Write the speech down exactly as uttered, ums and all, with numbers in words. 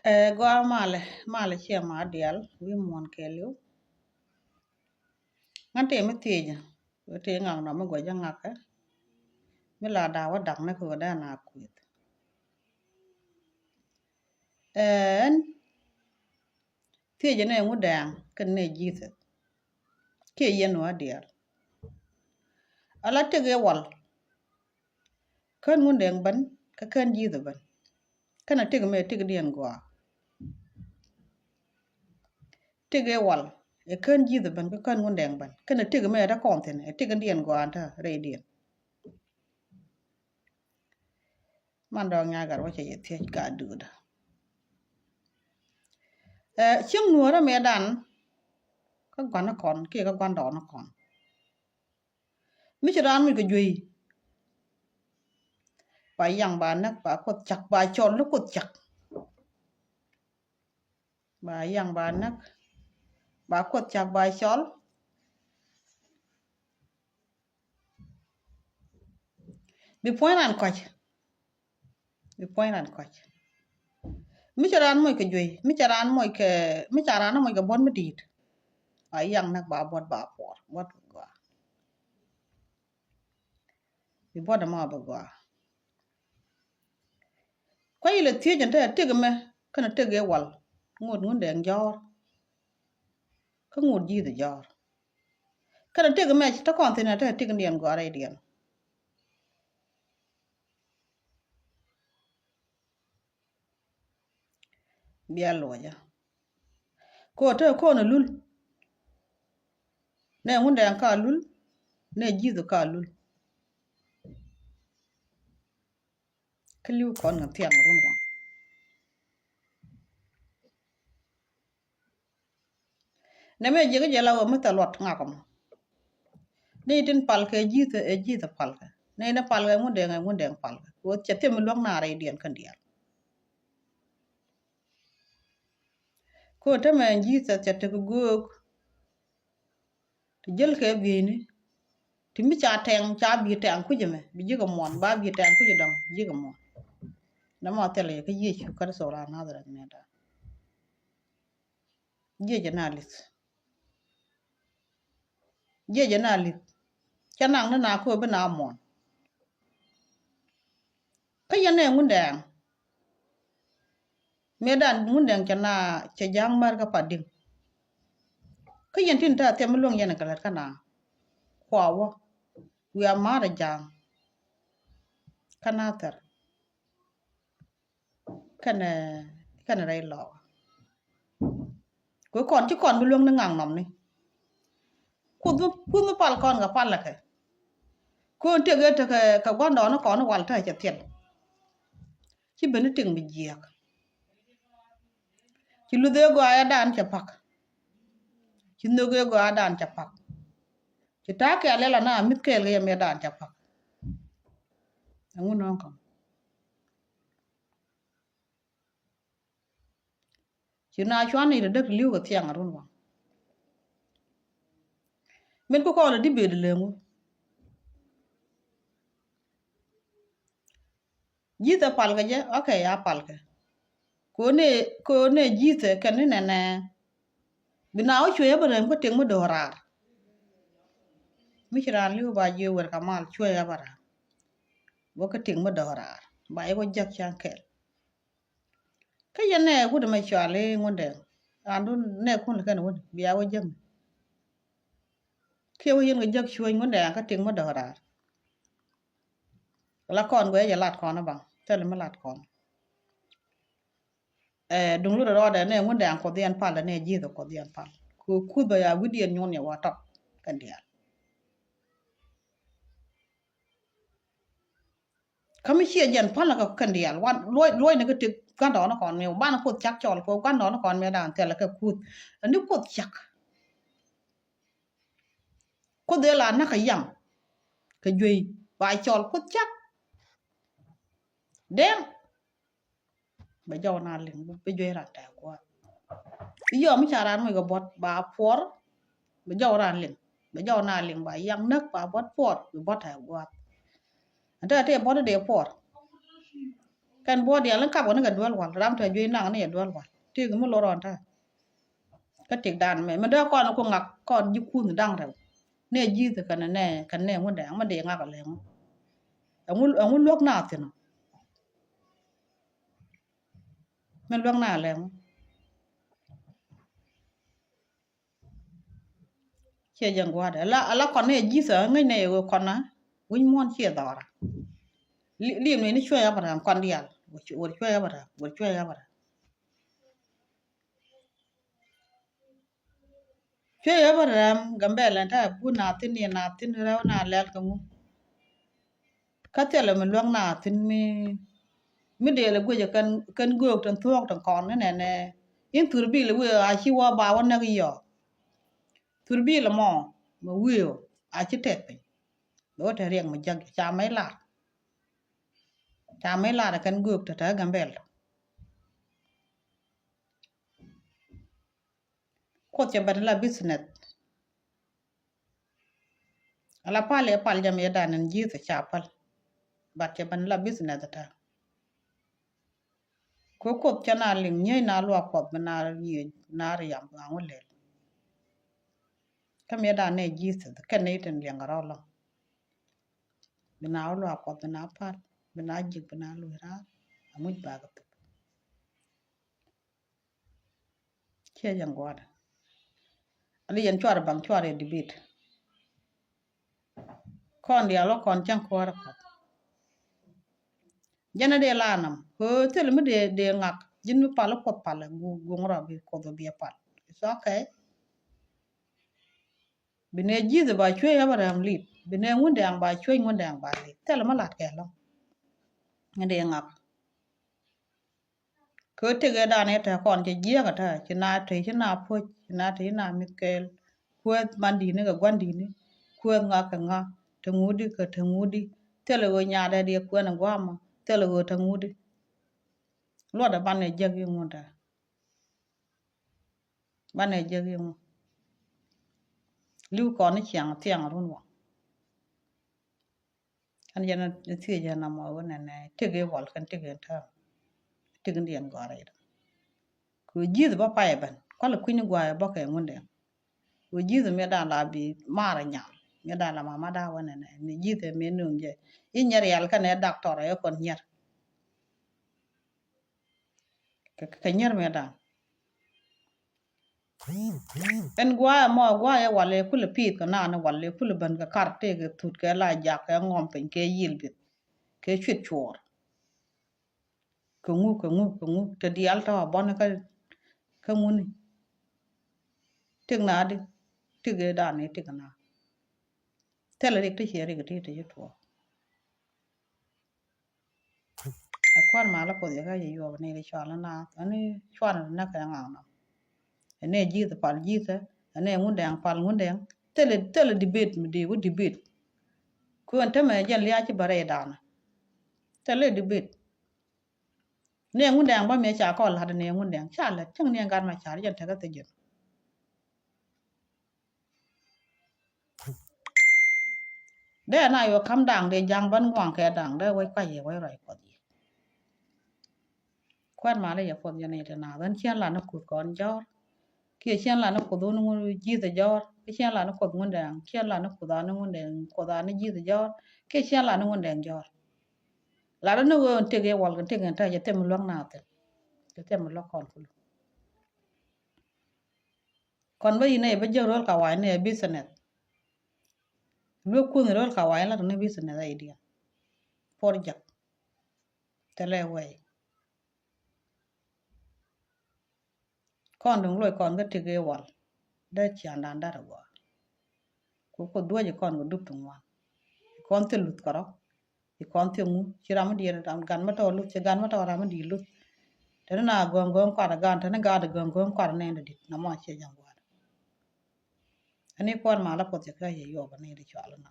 Ɛ gɔaa malɛ, malɛ ciɛ ma diaal wi̱i̱ muɔ̱ɔ̱n kɛɛliw. Ŋän tëë mi thiecä wee tëë ŋak nɔ mi guɛcä ŋakä mi la da̱a̱ wä da̱k ni kɛ wä dee na kuëth. Ɛn thiecä nɛ ŋu dɛɛŋ kɛn nɛ ji̱thɛ kiɛ yɛn wä diaal. Ala tëk i̱ wal kän ŋun dɛŋ bän kä kän ji̱th bän. Kän a tëk mɛ tëk diɛn gɔaa. Tëk i̱ wal ɛ kän ji̱th bän kä kän ŋun dɛŋ bän. Kän a tëk mɛ ɛ dä kɔn thi̱n ɛ tëk diɛn gɔaa tä rɛy diɛn. Man dɔɔŋ nya̱a̱ gat wä cɛ yɛ thiec ka duudä. Ɛ cieŋ nuɔ̱ɔ̱rä mëë dan kä gua̱n kɔn kiɛ kä gua̱n dɔɔn kɔn. Mi ci raan muc kɛ juey ba yaŋ ba näk ba kuoth cak ba cɔl ni kuoth cak. Ba yaŋ ba näk ba kuoth cak ba cɔl. Bi puɔ̱ny ran kɔc. Bi puɔ̱ny ran kɔc. Mi ca ran moc kɛ juey mi ca ran moc kɛ mi ca ran moc kɛ buɔt mi di̱i̱t. Ba yaŋ näk ba buɔt ba puɔr buɔt bi gɔaa. Bi buɔt ɛmɔ bi gɔaa. Kuay ilɛ thiec ɛn te a tëk ɛmɛ kɛn a tëk ɛ wal ŋot ŋun dɛŋ jɔ̱ɔ̱r. Kä ŋot ji̱th jɔ̱ɔ̱r. Kɛn a tëk ɛmɛ te kɔn thi̱n a te a tëk ɛn diɛn gɔaa rɛy diɛn. Bia luɔcä. Ko te kon a lul. Nɛ ŋun dɛŋ ka lul. Nɛ ji̱th ka lul. Kä li̱w kɔn ŋa thiaŋ run waŋ. Nɛ mɛ jiɛk jɛ la wä mi thɛ luɔt ŋak mɔ. Ni tin palkɛ ji̱th ɛ ji̱th palkɛ ni ni palkɛ ŋun dɛŋ ɛ ŋun dɛŋ palkɛ. Wä cɛ thim luäk na rɛy diɛn kɛn diaal. Ko tämɛ ji̱th ɛ cɛ tek göök. Ti jäl kɛ bieyni ti mi ca tɛŋ ca bi tɛŋ kui̱c ɛmɛ bi ji̱ kɛ muɔn ba bi tɛŋ kui̱c ɛdɔŋ ji̱ kɛ muɔn. Nɛ mɔ thilɛ yɛ kä Yecu Kritho la Nadharɛth nɛ da. Jiɛcɛ na li̱th. Jiɛcɛ na li̱th. Cɛ naŋ ni na köö bi na muɔn. Kä yɛn nɛ ŋun dɛɛŋ. Mëë dan ŋun dɛŋ cɛ na cɛ ja̱a̱ŋ mär kä pat di̱ŋ. Kä yɛn tin ta̱a̱ thiɛm mi luäŋ yɛn kɛ lät kä na kua wä wiaa ma̱a̱r ɛ ja̱a̱ŋ. Kä na thɛr kɛnɛ kɛnɛ rɛy lɔɔk. Kuɛ kɔn ci kɔn bi luäŋ ni ŋaŋ nɔmni. Kuoth mi pal kɔn kɛ pal kɛ. Kön tëk ëë tekɛ kɛ gua̱ndɔɔŋni kɔn wal te cɛ thiɛl. Ci ben ni tiŋ bi jiɛɛk. Ci luth ëë gɔaa ëë dan cɛ pak. Ci nhök ëë gɔaa dan cɛ pak. Ci ta̱a̱ kɛɛl ëë la na mi̱th kɛɛl kɛ yɛ mëë dan cɛ pak. Ɛŋu nɔŋ kɔn. Ci na cuan ni däk li̱w kɛ thiaŋ a run waŋ. Min ku kɔn a di bed leŋu. Ji̱thɛ palkɛ jɛ, okay, a palkɛ. Kone kone ji̱thɛ kɛn ni nɛnɛ. Bi na wä cuɛ bä rem kä tiŋ mi do̱raar raar. Mi ci raan li̱w ba jiɛ wer ka mal cuɛ bä rem. Wä kä tiŋ mi do̱raar ba iwä jek can kɛl. Kä yɛn nɛ wut mɛ cual i̱ ŋundɛ. Andun nɛ kun kɛn wut bia wä jäŋ. Kiɛ wä yɛn kɛ jäk cuɔ̱ny ŋundɛ an kä tiŋ mä dɔ̱raar. La kɔn guɛ jɛ lat kɔn ibaŋ thil mi lat kɔn. Ɛ duŋ lut rɔɔdɛ nɛ ŋundɛ an kuɔth yɛn pal nɛ ji̱th kuɔth yɛn pal. Ku kuth bɛ ya wi̱diɛn nyun yɛ wa tɔk kɛn diaal. Kä mi ciɛ jɛn pal kɛ kɛn diaal wan luɔy luɔy ni kä ti gandɔɔn kɔn mi ban kuoth cak cɔl kɛ gandɔɔn kɔn mi dan thɛl kɛ kuth. Ani kuoth cak. Kuoth ila nak kɛ yam kɛ juey ba cɔl kuoth cak. Dɛm. Bɛ jɔw na liŋ bɛ juey ran tɛ gua̱a̱th. Iyɔ mi ca ran muc kɛ buɔt ba puɔr. Bɛ jɔw ran liŋ bɛ jɔw na liŋ ba yaŋ näk ba buɔt puɔr bɛ buɔt tɛ gua̱a̱th. Ɛn tɛ tɛ buɔt dee puɔr. Kɛn buɔ̱ɔ̱t diaal ni kap kɛ ni kɛ duel wal, ram te juey naŋ ni kɛ duel wal. Tëëk mi lor ɣɔn ta̱a̱. Kä tëëk dan mɛ, mi dee kɔn ku ŋak kɔn ji̱ kunh da̱ŋ rɛw. Nɛ ji̱th kɛn nɛ, kɛn nɛ ŋun dee, ŋun dee ŋak alɛ ŋu. Ɛŋu, ɛŋu luäk na thi̱n ɔ. Min luäk na alɛ ŋu. Ciɛ jɛ ŋua̱dɛ. Ala, ala kɔn ni ji̱th ɛ ŋäc nɛ yɛ ɣöö kɔn na wi̱ny muɔ̱ɔ̱n ciɛ dhɔra. Li, li mi ni cuɛ Abraham kɔn diaal. Wër cuɛ Abraham, wër cuɛ Abraham. Cuɛ Abraham Gambɛl ɛn ta̱a̱ bu na thi̱n ni na thi̱n rɛw na lɛl kɛ ŋu. Kä thilɛ mi luäk na thi̱n mi, mi dee lɛ guic kɛn, kɛn göök tin thuɔ̱k tin kɔn ni nɛnɛ. In thurbil wee a ci wä ba wä näk yɔ. Thurbil mɔ mi wi̱i̱ a ci tɛth piny. Bɛ wä te riɛk mi jäk ca mɛ lar. Ca mɛ lar kɛn göök te te Gambɛl. Kuoth cɛ ben la business. Ala pal ɛ pal jam yɛ dan in ji̱th ca pal. But cɛ ben la business ta. Kɛ Kuoth cɛ na liŋ nyieec na luak Kuɔth bi na yiëë na riam bi ŋaŋ wä lel. Kä mi dan nɛ ji̱th kɛn ni tin liɛŋ rɔ lɔŋ. Bi na wä luak Kuɔth bi na pal bi na ji̱k bi na luc raar. Amuc bakɛ thuk. Ciɛ jɛ ŋuɔ̱t. Ali yɛn cuarɛ baŋ cuarɛ debate. Kɔn diaal wä kɔn cäŋ kuäärä Kuɔth. Jɛn a dee la nam kɛ thil mi dee, dee ŋak ji̱n mi pal Kuɔth pal gu, guŋ rɔ bi Kuɔth bi a pal. It's okay. Bi nɛ ji̱th ba cuec Abraham lit. Bi nɛ ŋundɛŋ ba cuec ŋundɛŋ ba lit. Thil mi lat kɛ lɔŋ. Ni dee ŋak. Kɛ tëk ɛ dan ɛ tɛ kɔn cɛ jiɛk ɛ tɛ ci na te ci na puɔ̱c ci na te ci na mith kɛɛl. Kueth man dini kɛ guan dini. Kueth ŋa kɛ ŋa te ŋudi kɛ te ŋudi. Thilɛ ɣöö nyaadɛ diɛ kuɛn ɛ guamɔ thilɛ ɣöö te ŋudi. Luɔtdɛ banɛ jiɛk iŋu tɛ. Banɛ jiɛk iŋu. Li̱w kɔn ni ciaŋ thiaŋ run wä. Ɛn jɛn thiec jɛ namɔ wä nɛnɛ tëk i̱ wal kɛn tëk in tääm. Tëk in diɛn gɔ̱a̱r i̱ kɛ ji̱th bä payɛ ben kualɛ kui̱ni gua̱a̱yɛ bä kɛ ŋundɛ. Kɛ ji̱th mi dan la bi marɛ nyal mi dan la mama da wä nɛnɛ mi ji̱th mi nuŋ jɛ. I̱ nyɛr yal kɛnɛ daktɔr ɛ kɔn nyɛr. Kɛ, kɛ nyier mëë da̱a̱n. Ɛn gua̱a̱ ɛmɔ gua̱a̱ ɛ walɛ kulɛ pi̱i̱th kɛ naan ɛ walɛ kulɛ bän kɛ kar tëëkɛ thut kɛ la jak kɛ ŋɔm piny kɛ yil bith kɛ cuit cuɔɔr. Kɛ ŋu kɛ ŋu kɛ ŋu te diaal tɔ̱ a bɔn kä, kä ŋuni. Tik na di tik ëë da̱a̱n ëë tik na. Thilɛ rik ti ciɛ rik ti ti ci tuɔɔk. Ɛ kuan malä Kuoth yɛ kä yɛ yuɔp ni ri cual na ni cuan ni kɛ ŋaŋ nɔ. Ɛn ɛ ji̱th pal ji̱th ɛ ɛn ɛ ŋundɛŋ pal ŋundɛŋ. Thilɛ thilɛ debate mi dee wä debate. Kuɛn tämɛ jɛn lia̱a̱ ci bä rɛy danɔ. Thilɛ debate. Ni ɛ ŋundɛŋ bä mi ca kɔn la̱t ni ɛ ŋundɛŋ ca lät cäŋ ni ɛ gat ma car jɛn tekɛ thijin. Dee na yɔ kam daŋ dee ja̱ŋ bän ŋuaŋ kɛ daŋ dee wec kuac yɛ wec rɔy Kuɔth yɛ. Kuɛn malä yɛ Kuoth yɛ ni ti naath ɛn ciɛn la ni Kuoth kɔn jɔr. Kiɛ ciɛn la ni Kuoth wun ŋun ji̱th jɔr kiɛ ciɛn la ni Kuoth ŋun dɛŋ ciɛn la ni Kuoth ani ŋun dɛŋ Kuoth ani ji̱th jɔr. Kiɛ ciɛn la ni ŋun dɛŋ jɔr. La dee ni wee wun tëk yɛ wal kɛ tëk yɛn tɛc yɛ thɛm luäk naath thil. Yɛ thɛm luäk kɔn kulu. Kɔn bä yinɛ bä jek ro̱l ka wa̱i̱ ni ɛ business. Luek kunh ro̱l ka wa̱i̱ la tuni business idea. Project. Thilɛ wɛy. Kɔn duŋ loc kɔn kä tik i̱ wal. Dee ciaŋdan dat agɔaa. Ku ku duɔ̱c kɔn kɛ dup ti ŋuan. Kɔn thil luth kärɔ. Ci kɔn thiek ŋu ci ram mi diɛɛr ram gan mi tɔɔ luth ci gan mi tɔɔ ram mi di̱i̱t luth. Teni na gɔ̱ŋ gɔ̱ŋ kuat gan teni gaat gɔ̱ŋ gɔ̱ŋ kuat nɛn di dit na mɔ ciɛ ja̱ŋ gua̱a̱r. Ani kuat mal a puɔth cɛ kä yɛ yuɔp ani di cual na.